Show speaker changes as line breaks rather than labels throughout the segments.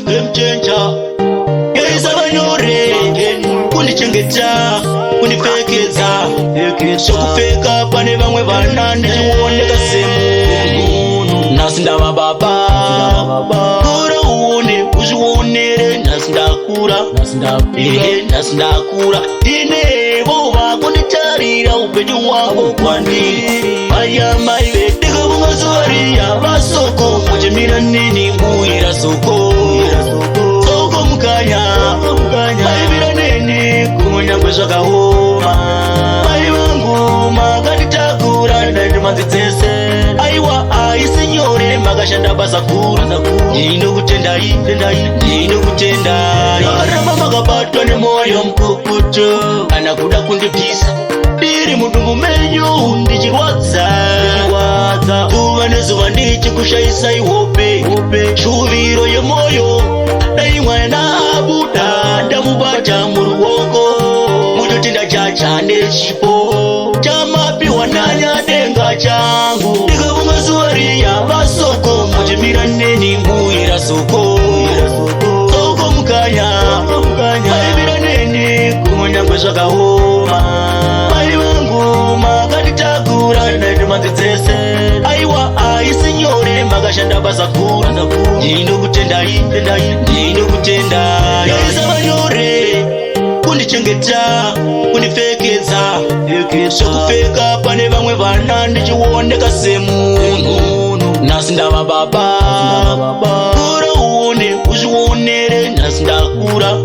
Game changer. Yaisava nyore kundichengeta, kundipfekedza zvokupfeka pane vamwe vana, ndichioneka semunhu. Nhasi ndava baba, kura uone, uzvionere. Nhasi ndakura, ehe, nhasi ndakura. Ndinevo vakunditarira upenyu hwavo kwandiri. Vaya mai vedika zuva riya vasoko muchimira neni mbuira soko soko mukanya maivira neni kunyangwe zvakaoma. Mai vangu, makanditakura ndandimanzi dzese. Aiwa, haisi nyore, makashanda basa guru. Ndinokutendai, ndinokutendai. Makaramba makabatwa nemwoyo mukukutu, kana kuda kundibvisa ndiri mudumbu menyu ndichirwadza zuva nezuva, ndichikushayisai hope. Shuviro yemwoyo, dai mwana abuda ndamubata muruoko. Mutotenda chacha nechipo chamapiwa nanyadenga changu. Ndikavunga zuva riya vasoko muchimira neni mbuira soko soko mukanya maivira neni kunyangwe zvakaoma. Mai vangu, makanditakura ndandimanzi dzese. Aiwa, haisi nyore, makashanda basa guru. Ndinokutendai, ndinokutendai. Yaisava nyore kundichengeta, kundipfekedza zvokupfeka pane vamwe vana, ndichioneka semunhu. Nhasi ndava baba, kura uone, uzvionere. Nhasi ndakura,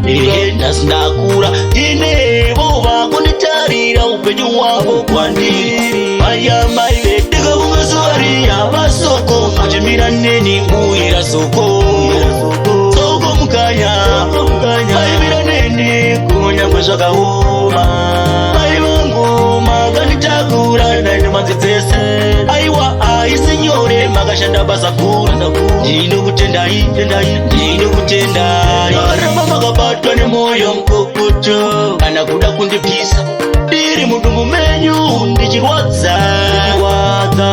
ehe, nhasi ndakura. Ndinevo vakunditarira upenyu hwavo kwandiri. Vaya mai vedika zuva riya vasoko muchimira neni mbuira soko soko mukanya maivira neni kunyangwe zvakaoma. Mai vangu, makanditakura ndandimanzi dzese. Aiwa, haisi nyore, makashanda basa guru. Ndinokutendai, ndinokutendai. Makaramba makabatwa nemwoyo mukukutu, kana kuda kundibvisa ndiri mudumbu menyu ndichirwadza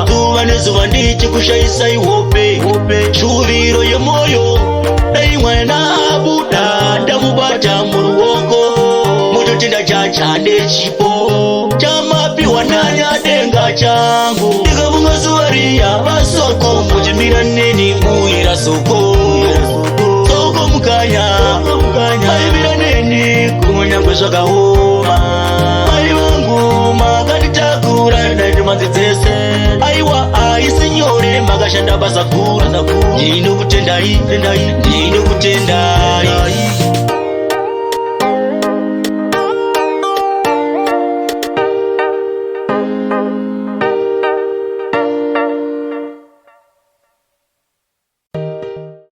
zuva nezuva, ndichikushayisai hope. Shuviro yemwoyo, dai mwana abuda ndamubata muruoko. Mutotenda chacha nechipo chamapiwa nanyadenga changu. Ndikavunga zuva riya vasoko muchimira neni mbuira soko soko mukanya maivira neni kunyangwe zvakaoma. Mai vangu, makanditakura ndandimanzi dzese. Aiwa, haisi nyore, makashanda basa guru. Ndinokutendai, ndinokutendai.